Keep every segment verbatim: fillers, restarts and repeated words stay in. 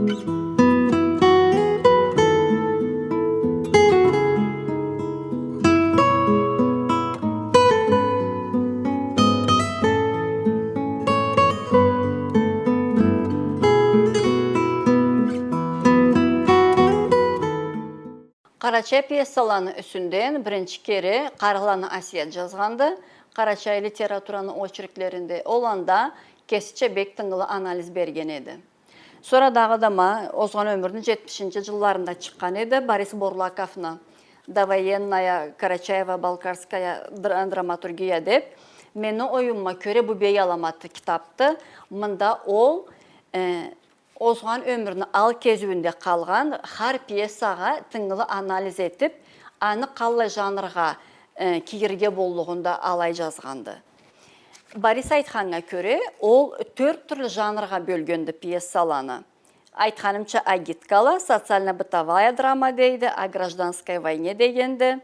Къарачай пьесаланы юсюнден биринчи кере Къарыгъланы Асият жазгъанды, къарачай литератураны очерклеринде. Ол анда кесича бек тынгылы анализ берген эди. Сора дагъыда ма озгъан ёмюрню жетмишинчи жылларында чыкъгъан эди Борис Бурлаковну «Довоенная карачаево-балкарская дра-, драматургия» деп. Мени оюмума кёре, бу бек аламатлы китапды. Мында ол, э, озгъан ёмюрню ал кезиуюнде къалгъан хар пьесагъа тынгылы анализ этип, аны къаллай жанргъа, э, кийирге боллугъун да алай жазгъанды. Борис айтханнга кёре, ол тёрт тюрлю жанргъа бёлгенди пьесаланы. Айтханымча, агиткала, социально-бытовая драма дейди, о гражданской войне дегенди,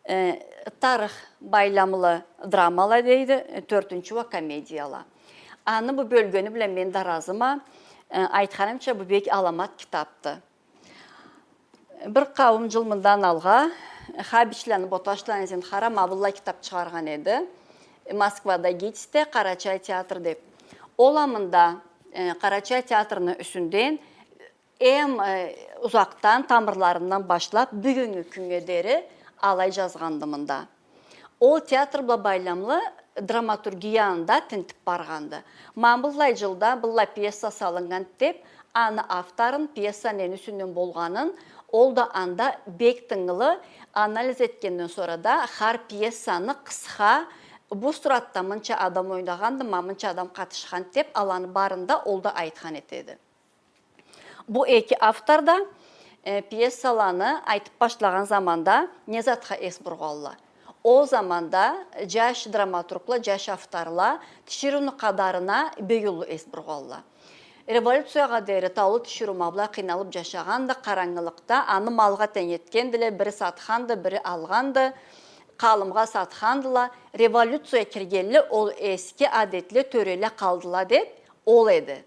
э, тарых байламлы драмала дейди, э, тёртюнчю уа комедияла. Аны бу бёлгени бла мен да ыразыма, э, айтханымча, бу бек аламат китапды. Бир къауум жыл мындан алгъа Хабичланы, Боташланы Зинхара ма быллай китап чыгъаргъан эди. Москвада, ГИТИС-де «Къарачай театр» деп. Ол а мында, э, Къарачай театрны юсюнден эм, э, узакъдан, тамырларындан башлап, бюгюннгю кюннге дери алай жазгъанды мында. Ол театр бла байламлы драматургияны да тинтип баргъанды. Ма быллай жылда быллай пьеса салыннган деп, аны авторун, пьеса нени юсюнден болгъанын, ол да анда бек тынгылы анализ этгенден сора да, хар пьесаны къысха, бу суратда мынча адам ойнагъанды, ма мынча адам къатышхан деп, аланы барын да ол да айтхан этеди. Бу эки автор да, э, пьесаланы айтып башлагъан заманда не затха эс бургъанла? Ол заманда жаш драматургла, жаш авторла тиширыуну къадарына бек уллу эс бургъанла. Революциягъа дери таулу тиширыу ма былай къыйналып жашагъанды, къарангылыкъда, аны малгъа тенг этгендиле, бири сатханды, бири алгъанды, къалымгъа сатхандыла. Революция киргенли ол эски адетле, тёреле къалдыла деп, ол эди.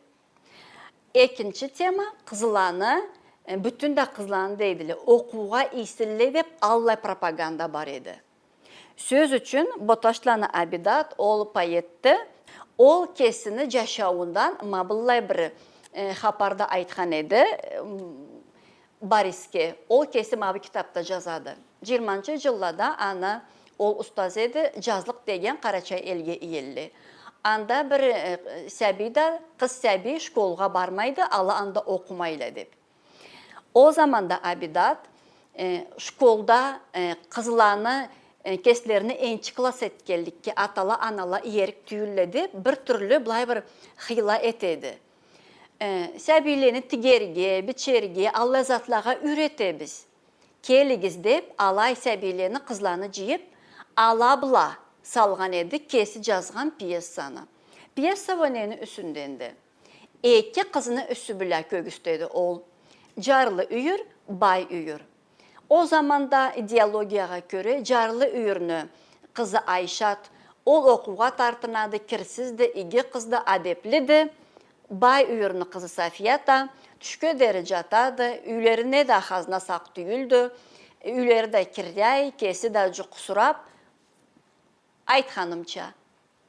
Экинчи тема, къызланы, э, бютюн да къызланы дейдиле, окъуугъа ийсинле деп аллай пропаганда бар эди. Сёз ючюн, Боташланы Абидат, ол поэтди, ол кесини жашауундан ма быллай бир, э, хапарда айтхан эди, м, Борисге, ол кеси ма бу китапда жазады. Жыйырманчы жыллада аны, ол устаз эди, Жазлыкъ деген къарачай элге иелле. Анда бир, э, сабий да, къыз сабий школгъа бармайды, ала анда окъумайла деп. Ол заманда Абидат, э, школда, э, къызланы, э, кеслерини энчи класс этгенликге атала, анала иерик тюйюлле деп, бир тюрлю былай бир хыйла этеди. Э, сабийлени тигерге, бичерге, аллай затлагъа юйретебиз. Келигиз деп, алай сабийлени, къызланы жыйып, ала бла салгъан эди кеси жазгъан пьесаны. Пьеса уа нени юсюнденди? Эки къызны юсю бла кёргюзтеди ол. Жарлы юйюр, бай юйюр. Ол заманда идеологиягъа кёре, жарлы юйюрню къызы Айшат, ол окъуугъа тартынады, кирсизди, иги къызды, адеплиди. Бай юйюрню къызы Сафият а тюшге дери жатады, юйлерине да хазна сакъ тюйюлдю, юйлери да киряй, кеси да жукъусурап. Айтханымча,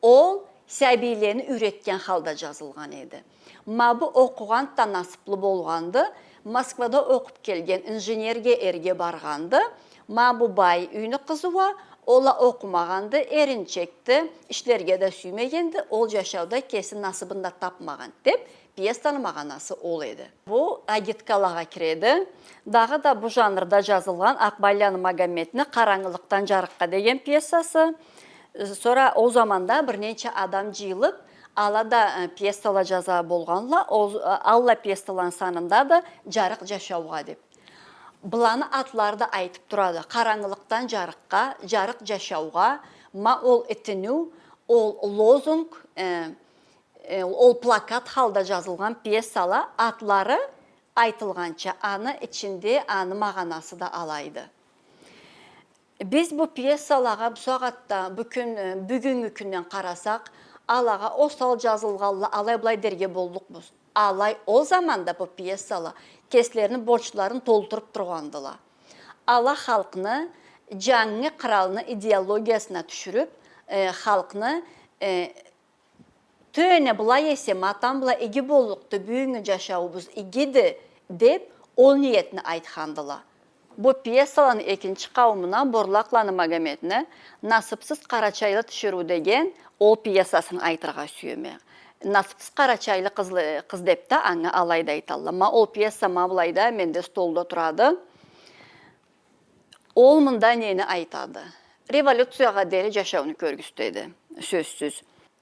ол сабийлени юйретген халда жазылгъан эди. Ма бу окъугъан да насыплы болгъанды, Москвада окъуп келген, инженерге эрге баргъанды. Ма бу бай юйню къызы уа, ол а окъумагъанды, эринчекди, ишлерге да сюймегенди, ол жашауда кеси насыбын да тапмагъан деп, пьесаны магъанасы ол эди. Бу агиткалагъа киреди. Дагъыда бу жанрда жазылгъан Акъбайланы Магометни «Къарангылыкъдан жарыкъгъа» деген пьесасы. Сора ол заманда бир ненча адам жыйылып, ала да, э, пьесала жаза болгъанла. Ол, э, аллай пьесаланы санында да «Жарыкъ жашаугъа» деп. Быланы атлары да айтып турады. Къарангылыкъдан жарыкъгъа, жарыкъ жашаугъа, ма ол итиню, ол лозунг, э, э, ол плакат халда жазылгъан пьесала, атлары айтылгъанча, аны ичинде аны магъанасы да алайды. Биз бу пьесалагъа бусагъатда, бюгюн, э, бюгюннгю кюнден къарасакъ, алагъа осал жазылгъанла, алай-былай дерге боллукъбуз. Алай ол заманда бу пьесала кеслерини борчларын толтуруп тургъандыла. Ала халкъны джангы къралны идеологиясына тюшюрюп, э, халкъны, э, тёне былай эсе, ма атам бла иги боллукъду, бюгюннгю джашауубуз игиди, деп, ол ниетни айтхандыла. Бу пьесаланы экинчи къауумуна Борлакъланы Магометни «Насыпсыз къарачайлы тиширыу» деген ол пьесасын айтыргъа сюеме. Насыпсыз къарачайлы къызлы-, къыз деп да анга алайда айталла. Ма ол пьеса ма былайда менде столда турады. Ол мында нени айтады? Революциягъа дери джашауну кёргюзтеди, сёзсюз.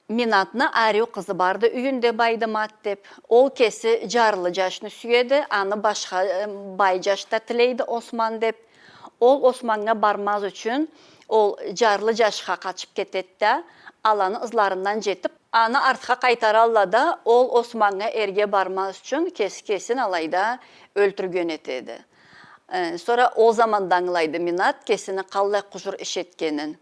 Минатны ариу къызы барды юйюнде, Байдымат деп. Ол кеси джарлы джашны сюеди, аны башха, э, бай джаш да тилейди, Осман деп. Ол Османнга бармаз ючюн, ол джарлы джашха къачып кетеди да, аланы ызларындан джетип, аны артха къайтаралла да, ол Османнга эрге бармаз ючюн кеси кесин алайда ёлтюрген этеди. Э, сора ол заманда ангылайды Минат кесини къаллай къужур иш этгенин.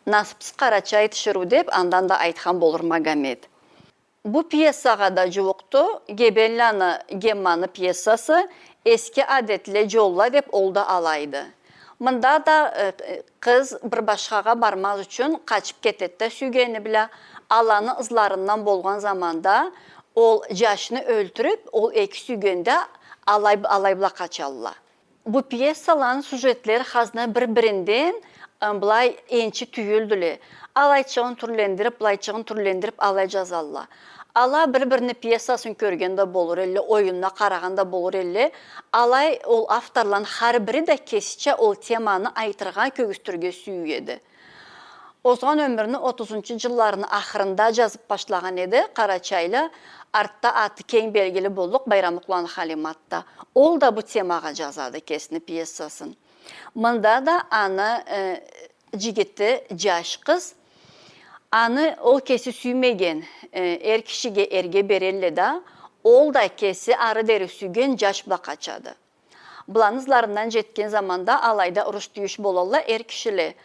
«Насыпсыз къарачай тиширыу» деп андан да айтхан болур Магомет. Бу пьесагъа да джууукъду Гебенланы Гемманы пьесасы «Эски адетле, джолла» деп, ол да алайды. Мында да, э, къыз бир башхагъа бармаз ючюн къачып кетеди да сюйгени бла, аланы ызларындан болгъан заманда ол джашны ёлтюрюп, ол эки сюйген да алай, алай бла къачалла. Бу пьесаланы сюжетлери хазна бир-биринден, ы, былай энчи тюйюлдюле. Алайчыгъын тюрлендирип, былайчыгъын тюрлендирип алай джазалла. Ала бир-бирини пьесасын кёрген да болур элле, оюнуна къарагъан да болур элле. Алай ол авторланы хар бири да кесича ол теманы айтыргъа, кёргюзтюрге сюеди. Озгъан ёмюрню отузунчу джылларыны ахырында джазып башлагъан эди къарачайлы, артда аты кенг белгили боллукъ Байрамукъланы Халимат да. Ол да бу темагъа джазады кесини пьесасын. Мында да аны, э, джигити, джаш къыз, аны ол кеси сюймеген, э, эр кишиге эрге берелле да, ол да кеси ары дери сюйген джаш бла къачады. Быланы ызларындан джетген заманда алайда уруш-тюйюш болалла эр кишиле.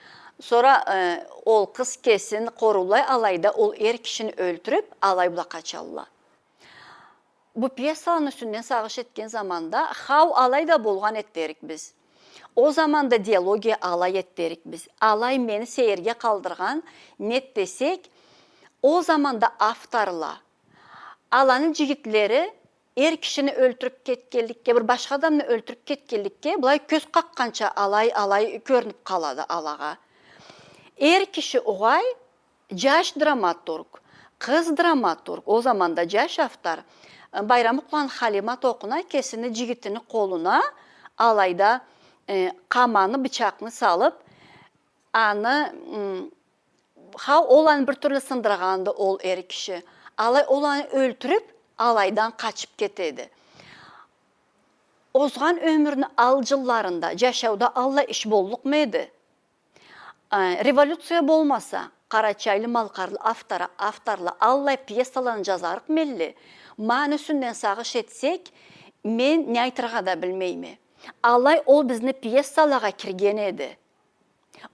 Сора, э, ол къыз кесин къоруулай алайда, ол эр кишини ёлтюрюп, алай бла къачалла. Бу пьесаланы юсюнден сагъыш этген заманда, хау, алай да болгъан этерик биз. Ол заманда диалогия алай этерик биз. Алай мени сейирге къалдыргъан, нек десек, ол заманда авторла, аланы джигитлери эр кишини ёлтюрюп кетгенликге, бир башха адамны ёлтюрюп кетгенликге, былай кёз къакъгъанча алай, алай кёрюнюп къалады алагъа. Эр киши угъай, джаш драматург, къыз драматург, ол заманда джаш автор, э, Байрамукъланы Халимат окъуна кесини джигитини къолуна алайда, э, къаманы, бычакъны салып, аны, м, хау, ол аны бир тюрлю сындыргъанды ол эр киши. Алай ол аны ёлтюрюп, алайдан къачып кетеди. Озгъан ёмюрню ал джылларында джашауда аллай иш боллукъму эди? Э, революция болмаса, къарачайлы-малкъарлы автора-, авторла аллай пьесаланы джазарыкъмы элле? Ма аны юсюнден сагъыш этсек, мен не айтыргъа да билмейме. Алай ол бизни пьесалагъа кирген эди.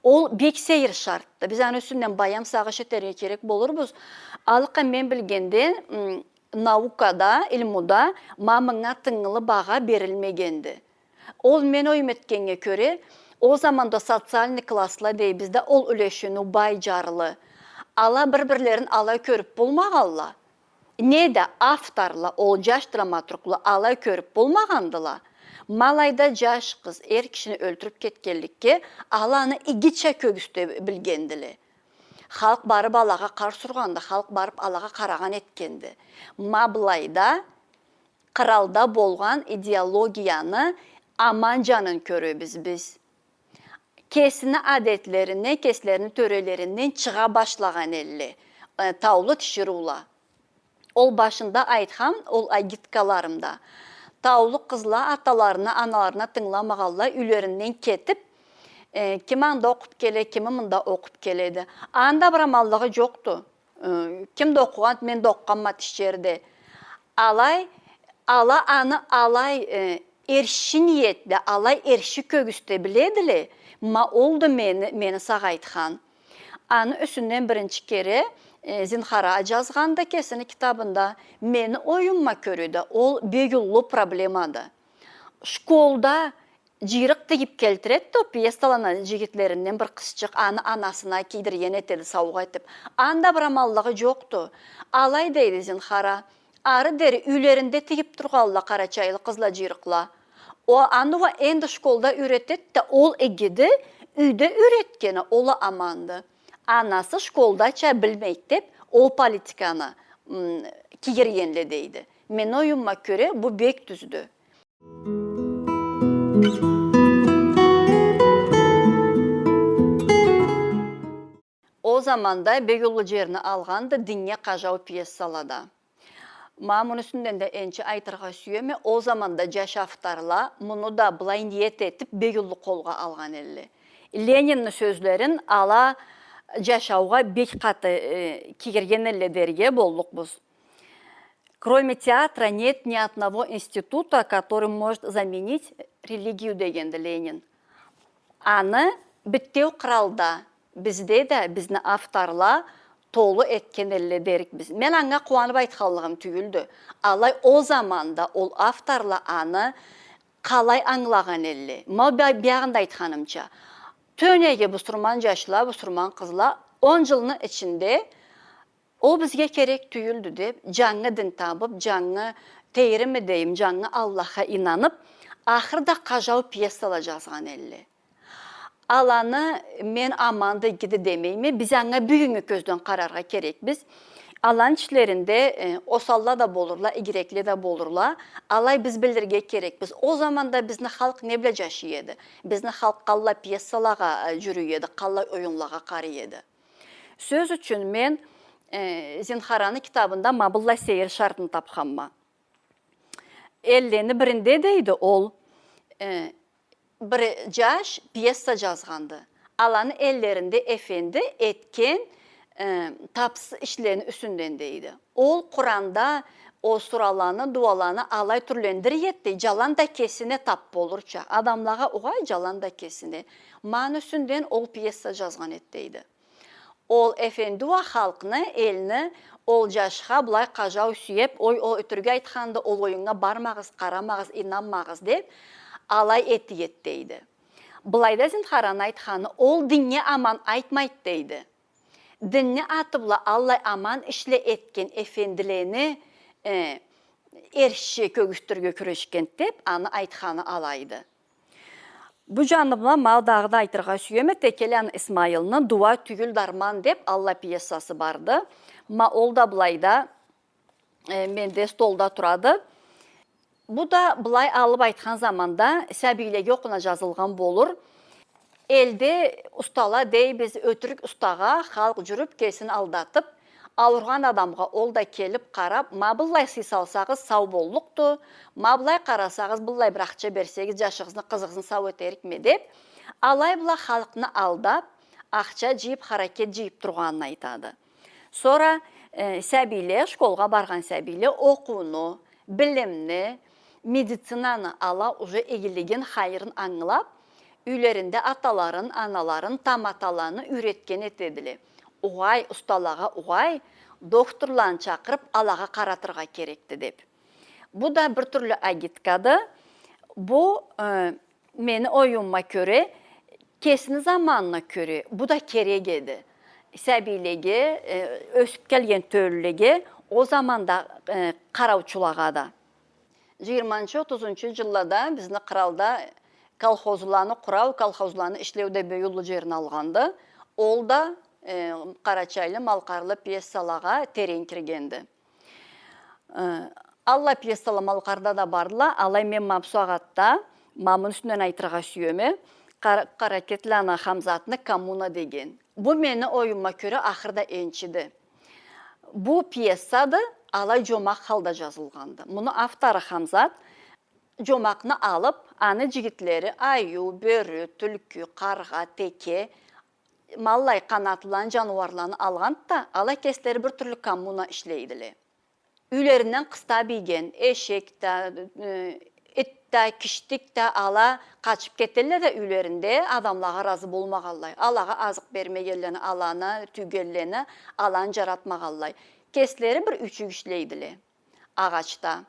Ол бек сейир шартды. Биз аны юсюнден баям сагъыш этерге керек болурбуз. Алыкъа мен билгенден, м, наукада, илмуда ма мынга тынгылы багъа берилмегенди. Ол, мен оюм этгеннге кёре, ол заманда социальный классла дейбиз да, ол юлешиу, бай, джарлы, ала бир-бирлерин алай кёрюп болмагъанла. Неда авторла, ол джаш драматургла алай кёрюп болмагъандыла. Ма алайда джаш къыз эр кишини ёлтюрюп кетгенликге, аланы игича кёргюзте билгендиле. Халкъ барып алагъа къарс ургъанды, халкъ барып алагъа къарагъан этгенди. Ма былайда къралда болгъан идеологияны аман джанын кёребиз биз. Кесини адетлерине, кеслерини тёрелеринден чыгъа башлагъан элле, э, таулу тиширыула. Ол башында айтхам, ол агиткаларымда. Таулу къызла аталарына, аналарына тынгыламагъанла, юйлеринден кетип, э, кими анда окъуп келе, кими мында окъуп келеди. Анда бир аманлыгъы джокъду. Э, ким да окъугъан, мен да окъугъанма тиш джерде. Алай, ала аны алай, э, эрши ниетде, алай эрши кёргюзте биледиле, ма олду мени, мени сагъайтхан. Аны юсюнден биринчи кере, э, Зинхара а джазгъанды кесини китабында. Мени оюмма кёре да, ол бек уллу проблемады. Школда джыйрыкъ тигиб келтиреди да ол пьесаланы джигитлеринден бир къызчыкъ, аны анасына кийдирген этеди саугъа этиб. Анда бир аманлыгъы джокъду. Алай, дейди Зинхара, ары дери юйлеринде тигиб тургъанла къарачайлы къызла джыйрыкъла. О, аны уа энди школда юйретеди да, ол игиди, юйде юйретгени ол а аманды. Анасы школдача билмейди деб, ол политиканы, м, кийиргенле, дейди. Мени оюмма кёре, бу бек тюздю. Ол заманда бек уллу джерни алгъанды диннге къажау пьесала да. Ма муну юсюнден да энчи айтыргъа сюеме, ол заманда джаш авторла муну да былай ниет этиб бек уллу къолгъа алгъан элле. Ленинни сёзлерин ала джашаугъа бек къаты, э, кийирген элле дерге боллукъбуз. Кроме театра нет ни одного института, который может заменить религию, дегенди Ленин. Аны битеу къралда, бизде да бизни авторла толу этген элле дерикбиз. Мен анга къууаныб айтханлыгъым тюйюлдю. Алай ол заманда ол авторла аны къалай ангылагъан элле? Ма бя-, биягъында айтханымча, тёнеги бусурман джашла, бусурман къызла он джылны ичинде ол бизге керек тюйюлдю деб, джангы дин табыб, джангы тейрими дейим, джангы Аллахха ийнаныб, ахырда къажау пьесала джазгъан элле. Аланы мен аманды, игиди демейме, биз анга бюгюннгю кёзден къараргъа керекбиз. Аланы ичлеринде, э, осалла да болурла, игирекле да болурла. Алай биз билирге керекбиз. Ол заманда бизни халкъ не бла джашай эди? Бизни халкъ къаллай пьесалагъа, э, джюрюй эди, къаллай оюнлагъа къарай эди? Сёз ючюн, мен, э, Зинхараны китабында ма быллай сейир шартны табханма. Эллени биринде, дейди, ол, э, бир джаш пьеса джазгъанды. Аланы эллеринде эфенди этген, э, тапсыз ишлени юсюнден, дейди. Ол Къуранда ол сураланы, дуаланы алай тюрлендире эди, дей, джалан да кесине тап болурча. Адамлагъа угъай, джалан да кесине. Ма аны юсюнден ол пьеса джазгъан эди, дейди. Ол эфенди уа халкъны, элни ол джашха былай къажау сюеб, ой, ол ётюрюк айтханды, ол оюннга бармагъыз, къарамагъыз, ийнанмагъыз деб, алай эте эди, дейди. Былайда Зинхараны айтханы, ол диннге аман айтмайды, дейди. Динни аты бла аллай аман ишле этген эфендилени, э, эрши кёргюзтюрге кюрешгенди деб, аны айтханы алайды. Бу джаны бла ма дагъыда айтыргъа сюеме, Текеланы Исмайылны «Дуа тюйюл, дарман» деб аллай пьесасы барды. Ма ол да былайда, э, менде столда турады. Бу да былай алыб айтхан заманда сабийлеге окъуна джазылгъан болур. Элде устала дейбиз, ётюрюк устагъа халкъ джюрюб, кесин алдатыб, ауругъан адамгъа ол да келиб къараб, ма быллай сый салсагъыз, сау боллукъду, ма былай къарасагъыз, быллай бир ахча берсегиз, джашыгъызны, къызыгъызны сау этерикме деб, алай бла халкъны алдаб, ахча джыйыб, харакет джыйыб тургъанын айтады. Сора, э, сабийле, школгъа баргъан сабийле окъууну, билимни, медицинаны ала уже игилигин, хайырын ангылаб, юйлеринде аталарын, аналарын, таматаланы юйретген этедиле. Угъай, усталагъа угъай, дохтурланы чакъырыб, алагъа къаратыргъа керекди деб. Бу да бир тюрлю агиткады. Бу, э, мени оюмума кёре, кесини заманына кёре, бу да керек эди. Сабийлеге, э, ёсюб келген тёлюлеге, ол заманда, э, къараучулагъа да. Джыйырманчы, отузунчу джыллада бизни къралда колхозланы къурау, колхозланы ишлеу да бек уллу джерни алгъанды. Ол да, э, къарачайлы, малкъарлы пьесалагъа терен киргенди. Э, аллай пьесала Малкъарда да бардыла, алай мен ма бусагъатда ма муну юсюнден айтыргъа сюеме, Къар-, Къаракетланы Хамзатны «Коммуна» деген. Бу мени оюмума кёре ахырда энчиди. Бу пьесады, алай джомакъ халда джазылгъанды. Муну автору Хамзат джомакъны алыб, аны джигитлери айыу, бёрю, тюлкю, къаргъа, теке, ма аллай къанатлыланы, джаныуарланы алгъанды да, алай кеслери бир тюрлю коммуна ишлейдиле. Юйлеринден къыстаб ийген, эшек да, э, ит да, киштик да, ала къачып кетелле да юйлеринде, адамлагъа разы болмагъанлай. Алагъа азыкъ бермегенлени, аланы тюйгенлени, аланы жаратмагъанлай. Кеслери бир юйчюк ишлейдиле агъачда.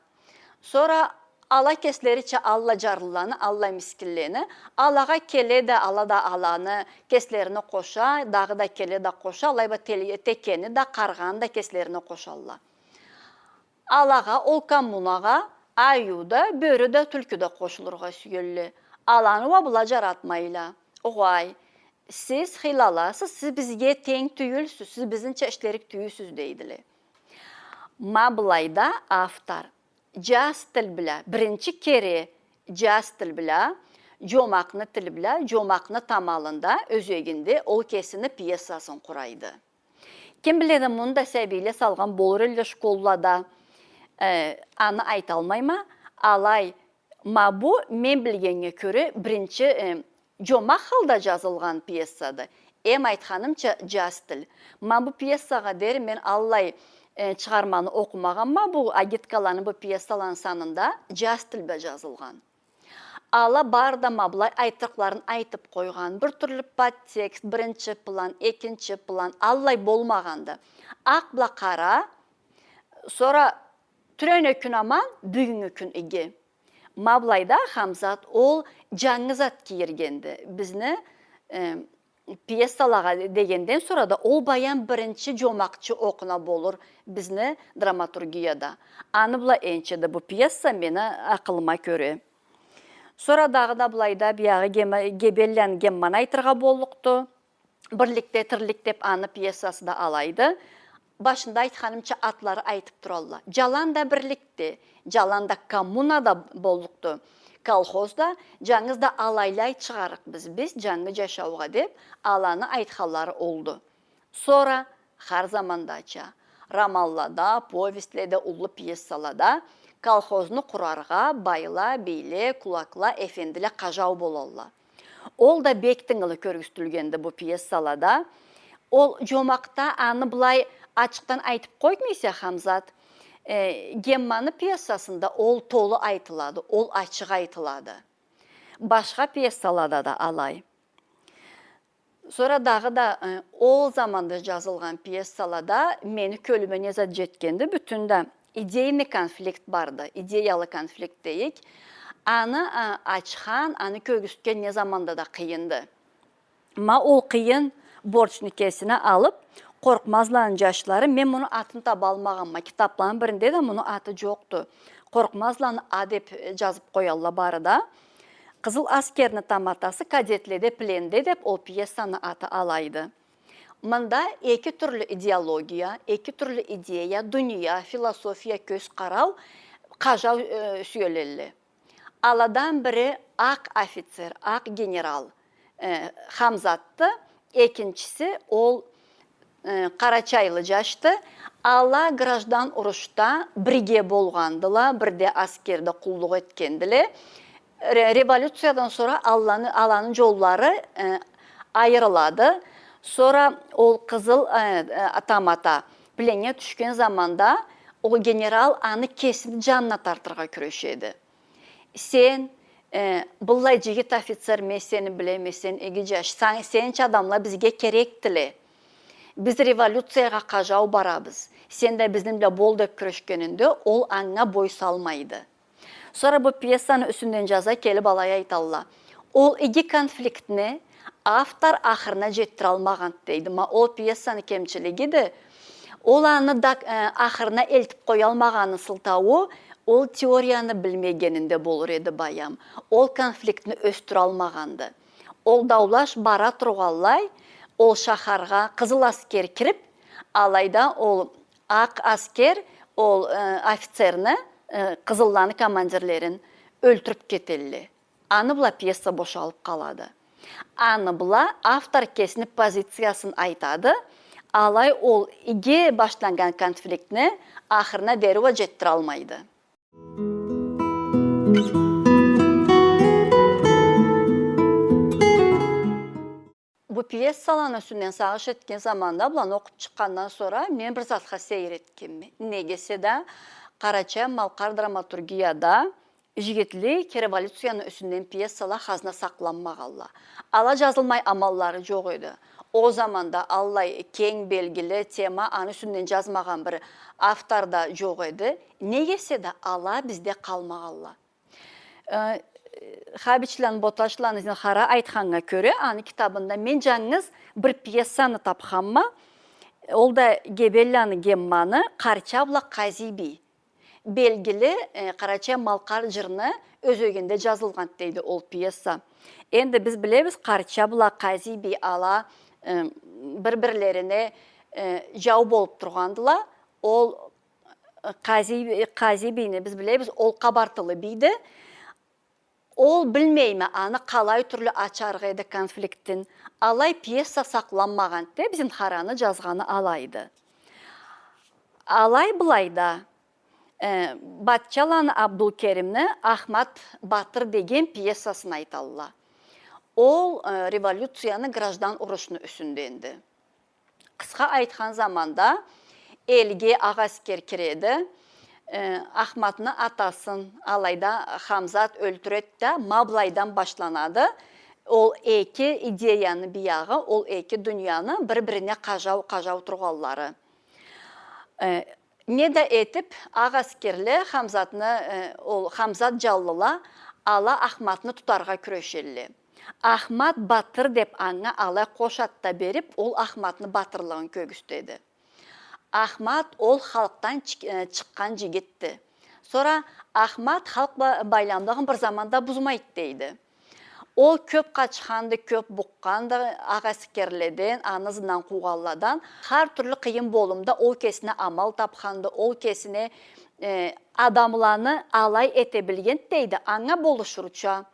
Сора ала кеслерича аллай жарлыланы, аллай мискинлени, алагъа келе да, ала да аланы кеслерине къоша, дагъыда келе да къоша, алай ба тел-, текени да, къаргъаны да кеслерине къошалла. Алагъа, ол коммунагъа айю да, бёрю да, тюлкю да къошулургъа сюелле. Аланы уа была жаратмайла. Огъай, сиз хыйлаласыз, сиз бизге тенг тюйюлсюз, сиз бизнича ишлерик тюйюлсюз, дейдиле. Ма былайда автор жаз тил бла, биринчи кере жаз тил бла, жомакъны тил бла, жомакъны тамалында, ёзегинде ол кесини пьесасын къурайды. Ким биледи, муну да сабийле салгъан болур элле школлада, э, аны айталмайма, алай, ма бу, мен билгеннге кёре, биринчи, э, жомакъ халда жазылгъан пьесады. Эм айтханымча, жаз тил. Ма бу пьесагъа дери мен аллай, э, чыгъарманы окъумагъанма, бу агиткаланы, бу пьесаланы санында жаз тил бла жазылгъан. Ала бары да ма былай айтырыкъларын айтып къойгъан. Бир тюрлю подтекст, биринчи план, экинчи план, аллай болмагъанды. Акъ бла къара, сора тюнене кюн аман, бюгюннгю кюн иги. Ма былайда Хамзат ол жангы зат кийиргенди. Бизни, э, пьесалагъа дегенден сора да ол баям биринчи жомакъчы окъуна болур бизни драматургияда. Аны бла энчиди бу пьеса мени акъылыма кёре. Сора дагъыда былайда биягъы Гема-, Гебелланы Гемманы айтыргъа боллукъду. «Бирликде тирлик» деп аны пьесасы да алайды. Башында айтханымча, атлары айтып туралла. Жаланда бирликди, жаланда коммунада боллукъду. Колхозда жангыз да алайлай чыгъарыкъ биз, биз жангы жашаугъа деп, аланы айтханлары олду. Сора хар замандача, романлада, повестьледе, уллу пьесалада колхозну къураргъа байла, бийле, кулакла, эфендиле къажау болалла. Ол да бек тынгылы кёргюзтюлгенди бу пьесалада. Ол жомакъда аны былай ачыкъдан айтып къоймайса, Хамзат, э, Гемманы пьесасында ол толу айтылады, ол ачыкъ айтылады. Башха пьесалада да алай. Сора дагъыда, э, ол заманда жазылгъан пьесалада мени кёлюме не зат жетгенди, бютюн да идейный конфликт барды, идеялы конфликт дейик. Аны, э, ачхан, аны кёргюзтген не заманда да къыйынды. Ма ол къыйын борчну кесине алып, Къоркъмазланы жашлары, мен муну атын табалмагъанма, китапланы биринде да муну аты жокъду. Къоркъмазланы а деп, э, жазып къоялла бары да. Къызыл аскерни таматасы «Кадетледе пленде» деп ол пьесаны аты алайды. Мында эки тюрлю идеология, эки тюрлю идея, дуния, философия, кёз къарау, къажау, э, сюелелле. Аладан бири акъ офицер, акъ генерал, э, Хамзатды, экинчиси ол, э, къарачайлы жашды. Ала граждан урушда бирге болгъандыла, бирде аскерде къуллукъ этгендиле. Ре-, революциядан сора аланы, аланы жоллары, э, айырылады. Сора ол къызыл, э, э, тамата пленнге тюшген заманда ол генерал аны кесини жанына тартыргъа кюрешеди. Сен, э, быллай жигит офицер, мен сени билеме, сен иги жаш, сен-, сенича адамла бизге керекдиле. Биз революциягъа къажау барабыз. Сен да бизни бла бол деп кюрешгенинде, ол анга бой салмайды. Сора бу пьесаны юсюнден жаза келип алай айталла. Ол иги конфликтни автор ахырына жетдиралмагъанды, дейди. Ма ол пьесаны кемчилигиди. Ол аны да, э, ахырына элтип къоялмагъанны сылтауу, ол теорияны билмегенинде болур эди баям. Ол конфликтни ёсдюралмагъанды. Ол даулаш бара тургъанлай, ол шахаргъа къызыл аскер кирип, алайда ол акъ аскер ол, э, офицерни, э, къызылланы командирлерин ёлтюрюп кетелле. Аны бла пьеса бошалып къалады. Аны бла автор кесини позициясын айтады, алай ол иги башланнган конфликтни ахырына дери уа жетдиралмайды. Бу пьесаланы юсюнден сагъыш этген заманда, буланы окъуп чыкъгъандан сора, мен бир затха сейир этгенме. Неге эсе да, къарачай-малкъар драматургияда Жигитлик, революцияны юсюнден пьесала хазна сакъланмагъанла. Ала жазылмай амаллары жокъ эди. Ол заманда аллай кенг белгили тема, аны юсюнден жазмагъан бир автор да жокъ эди. Неге эсе да ала бизде къалмагъанла. Э, Хабичланы, Боташланы Зинхара айтханнга кёре, аны китабында мен жангыз бир пьесаны тапханма. Ол да Гебелланы Гемманы «Къарча бла Къази бий». Белгили, э, къарачай-малкъар жырны ёзегинде жазылгъан дейди ол пьеса. Энди биз билебиз, Къарча бла Къази бий ала, э, бир-бирлерине, э, жау болуп тургъандыла. Ол, э, Къази, Къази бийни биз билебиз, ол къабартылы бийди. Ол билмейме, аны къалай тюрлю ачарыкъ эди конфликтин. Алай пьеса сакъланмагъан, деп Зинхараны жазгъаны алайды. Алай былайда, э, Батчаланы Абдулкеримни «Ахмат батыр» деген пьесасын айталла. Ол, э, революцияны, граждан урушну юсюнденди. Къысха айтхан заманда, элге акъ аскер киреди. Э, Ахматны атасын алайда Хамзат ёлтюреди да, ма былайдан башланады. Ол эки идеяны биягъы, ол эки дунияны бир-бирине къажау, къажау тургъанлары. Э, Не да этип, акъ аскерле Хамзатны, э, ол Хамзат жанлыла, ала Ахматны тутаргъа кюрешелле. Ахмат батыр деп анга алай къош ат да берип, ол Ахматны батырлыгъын кёргюзтеди. Ахмат ол халкъдан чы-, э, чыкъгъан жигитди. Сора Ахмат халкъ ба-, байламлыгъын бир заманда бузмайды дейди. Ол кёп къачханды, кёп букъгъанды акъ аскерледен, аны ызындан къуугъанладан. Хар тюрлю къыйын болумда ол кесине амал тапханды, ол кесине, э, адамланы алай эте билген дейди, анга болушурча.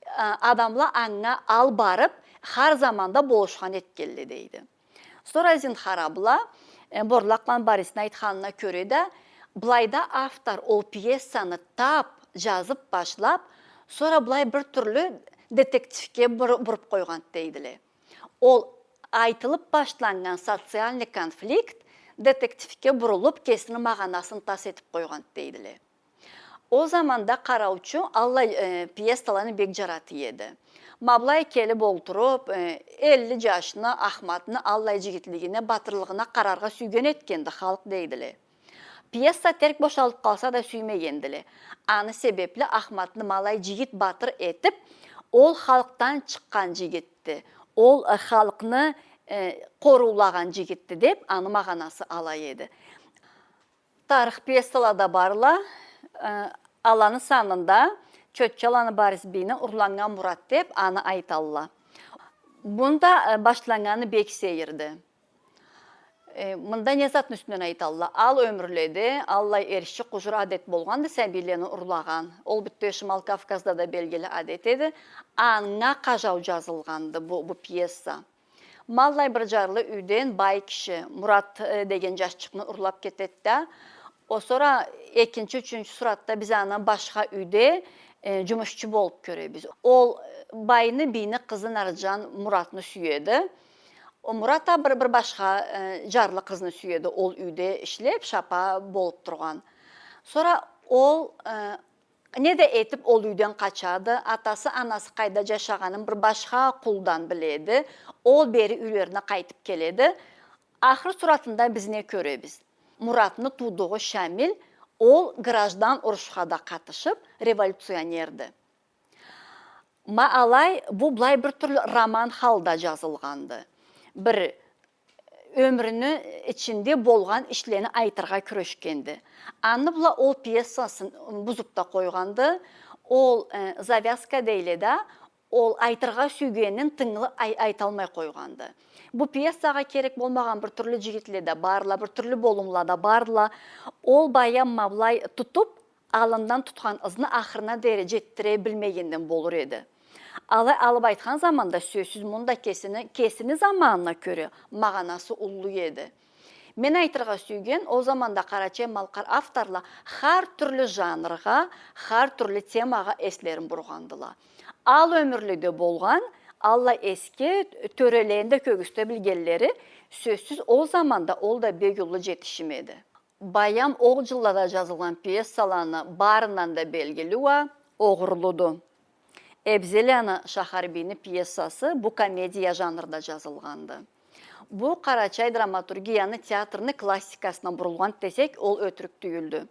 Э, адамла анга ал барып, хар заманда болушхан этгенле дейди. Сора Зинхара бла, э, Борлакъланы Борисни айтханына кёре да, былайда автор ол пьесаны тап жазып башлап, сора былай бир тюрлю детективге бур-, буруп къойгъан дейдиле. Ол айтылып башланнган социальный конфликт детективге бурулуп, кесини магъанасын тас этип къойгъан дейдиле. Ол заманда къараучу аллай, э, пьесаланы бек жарата эди. Ма былай келип олтуруп, э, элли жашны Ахматны аллай жигитлигине, батырлыгъына къараргъа сюйген этгенди халкъ дейдиле. Пьеса терк бошалып къалса да сюймегендиле. Аны себепли Ахматны ма алай жигит батыр этип, ол халкъдан чыкъгъан жигитди. Ол, э, халкъны, э, къоруулагъан жигитди деп, аны магъанасы алай эди. Тарых пьесалада барла, э, аланы санында Чотчаланы Борис бийни «Урланнган Мурат» деп аны айталла. Мында, э, башланнганы бек сейирди. Э, мында не затны юсюнден айталла? Ал ёмюрледе аллай эрши, къужур адет болгъанды, сабийлени урлагъан. Ол бютеу Шимал Кавказда да белгили адет эди. Анга къажау жазылгъанды бу, бу пьеса. Ма аллай бир жарлы юйден бай киши Мурат, э, деген жашчыкъны урлап кетеди да. Ол сора экинчи, ючюнчю суратда биз аны башха юйде, э, жумушчу болуп кёребиз. Ол, э, байны, бийни къызы Наржан Муратны сюеди. Ол Мурат а бир, бир башха, э, жарлы къызны сюеди, ол юйде ишлеп, шапа болуп тургъан. Сора ол, э, Не да этип ол юйден къачады, атасы, анасы къайда жашагъанын бир башха къулдан биледи. Ол бери юйлерине къайтып келеди. Ахыр суратында биз не кёребиз? Муратны туудугъу Шамил, ол граждан урушха да къатышып, революционерди. Ма алай, бу былай бир тюрлю роман халда жазылгъанды. Бир ёмюрню ичинде болгъан ишлени айтыргъа кюрешгенди. Аны бла ол пьесасын бузуп да къойгъанды. Ол, э, завязка дейле да, ол айтыргъа сюйгенин тынгылы ай-, айталмай къойгъанды. Бу пьесагъа керек болмагъан бир тюрлю жигитле да барла, бир тюрлю болумла да барла. Ол баям ма былай тутуп, аллындан тутхан ызны ахырына дери жетдире билмегенден болур эди. Алай алып айтхан заманда, сёзсюз, мында кесини, кесини заманына кёре магъанасы уллу эди. Мен айтыргъа сюйген, ол заманда къарачай-малкъар авторла хар тюрлю жанргъа, хар тюрлю темагъа эслерин бургъандыла. Ал ёмюрледе болгъан, аллай эски тёрелени да кёргюзте билгенлери, сёзсюз, ол заманда ол да бек уллу жетишим эди. Баям ол джыллада джазылгъан пьесаланы барындан да белгили уа «Огъурлуду». Эбзеланы Шахарбийни пьесасы бу комедия жанрда джазылгъанды. Бу къарачай драматургияны театрны классикасына бурулгъан десек, ол ётюрюк тюйюлдю.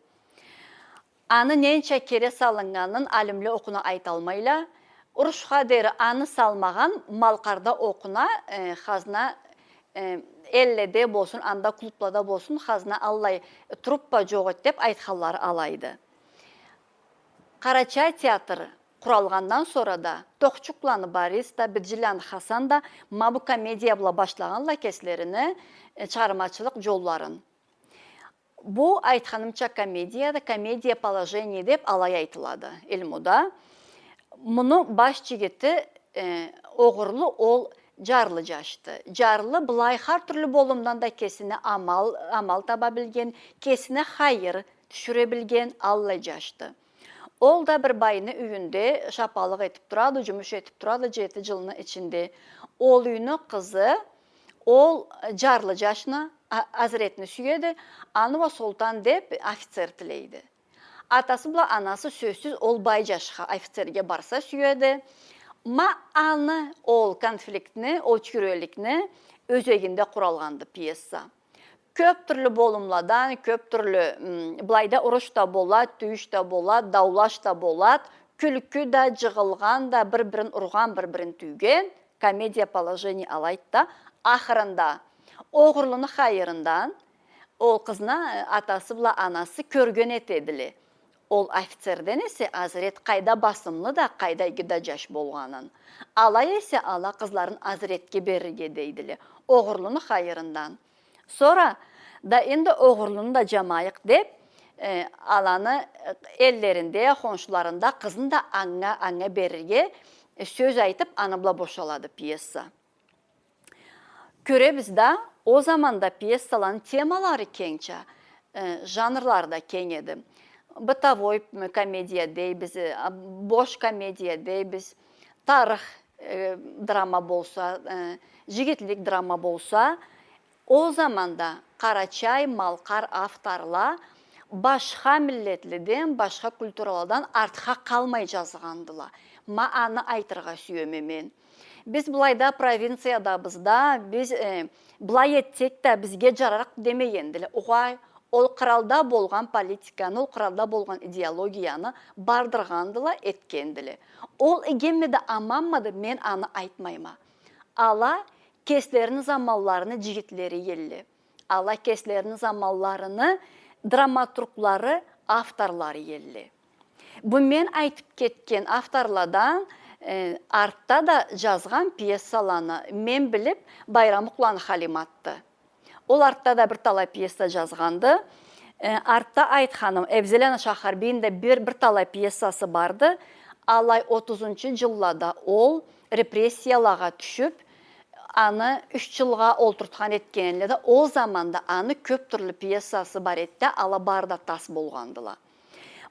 Аны ненча кере салыннганын алимле окъуна айталмайла. Урушха дери аны салмагъан Малкъарда окъуна, э, хазна, э, элледе болсун, анда клублада болсун, хазна аллай труппа джокъ эди деп айтханлары алайды. Къарачай театр къуралгъандан сора да Тохчукланы Борис да, Биджиланы Хасан да ма бу комедия бла башлагъанла кеслерини, э, чыгъармачылыкъ джолларын. Бу, айтханымча, комедияды, комедия положений деп алай айтылады илмуда. Муну баш джигити, э, Огъурлу, ол джарлы джашды. Джарлы былай хар тюрлю болумдан да кесине амал, амал таба билген, кесине хайыр тюшюре билген аллай джашды. Ол да бир байны юйюнде шапалыкъ этип турады, джумуш этип турады джети джылны ичинде. Ол юйню къызы, ол джарлы джашны, а-, Азретни сюеди, аны уа Солтан деп офицер тилейди. Атасы бла анасы, сёзсюз, ол бай джашха, офицерге барса сюеди. Ма аны ол конфликтни, ол тюйюреликни ёзегинде къуралгъанды пьеса. Кёп тюрлю болумладан, кёп тюрлю, м, былайда уруш да болад, тюйюш да болад, даулаш да болад, кюлкю да, джыгъылгъан да, бир-бирин ургъан, бир-бирин тюйген, комедия положений алайды да, ахырында Огъурлуну хайырындан ол къызны, э, атасы бла анасы кёрген этедиле. Ол офицерден эсе Азрет къайда басымлы да, къайда иги да джаш болгъанын. Алай эсе ала къызларын Азретге берирге дейдиле. Огъурлуну хайырындан. Сора да энди Огъурлуну да джамайыкъ деп, э, аланы, э, эллеринде, хоншуларында къызын да анга, анга берирге, э, сёз айтып, аны бла бошалады пьеса. Кёребиз да, ол заманда пьесаланы темалары кенгча, э, жанрлары да кенг эди. Бытовой, м, комедия дейбиз, э, а, бош комедия дейбиз, тарых, э, драма болса, э, джигитлик драма болса, ол заманда къарачай-малкъар авторла башха миллетледен, башха культураладан артха къалмай джазгъандыла. Ма аны айтыргъа сюеме мен. Биз былайда провинциядабыз да, биз, э, былай этсек да бизге джарарыкъ демегендиле. Огъай, ол къралда болгъан политиканы, ол къралда болгъан идеологияны бардыргъандыла, этгендиле. Ол игимиди, аманмыды, мен аны айтмайма. Ала кеслерини заманларыны джигитлери элле. Ала кеслерини заманларыны драматурглары, авторлары элле. Бу мен айтып кетген авторладан, э, артда да джазгъан пьесаланы мен билип, Байрамукъланы Халиматды. Ол артда да бир талай пьеса джазгъанды. Э, артда айтханым, Эбзеланы Шахарбийни да бир, бир талай пьесасы барды. Алай отузунчу джыллада ол репрессиялагъа тюшюп, аны юч джылгъа олтуртхан этгенле да, ол заманда аны кёп тюрлю пьесасы бар эди да, ала бары да тас болгъандыла.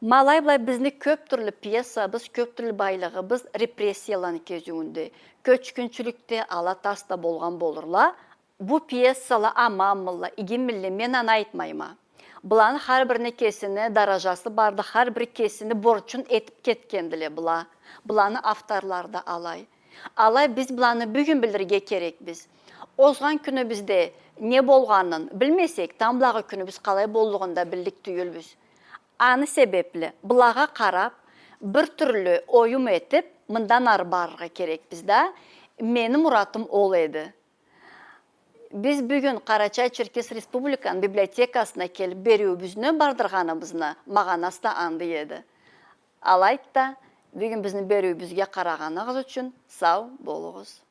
Ма алай-былай бизни кёп тюрлю пьесабыз, кёп тюрлю байлыгъыбыз репрессияланы кезиуюнде, кёчгюнчюлюкде ала тас да болгъан болурла. Бу пьесала аманмыла, игимиле, мен аны айтмайма. Быланы хар бирини кесини даражасы барды, хар бири кесини борчун этип кетгендиле была. Быланы авторлары да алай. Алай биз быланы бюгюн билирге керекбиз. Озгъан кюнюбюзде не болгъанын билмесек, тамблагъы кюнюбюз къалай боллугъун да биллик тюйюлбюз. Аны себепли, былагъа къарап, бир тюрлю оюм этип, мындан ары барыргъа керекбиз да. Мени муратым ол эди. Биз бюгюн Къарачай-Черкес Республиканы библиотекасына келип бериуюбюзню бардыргъаныбызны магъанасы да анда эди. Алайды да, бюгюн бизни бериуюбюзге къарагъаныгъыз ючюн сау болугъуз.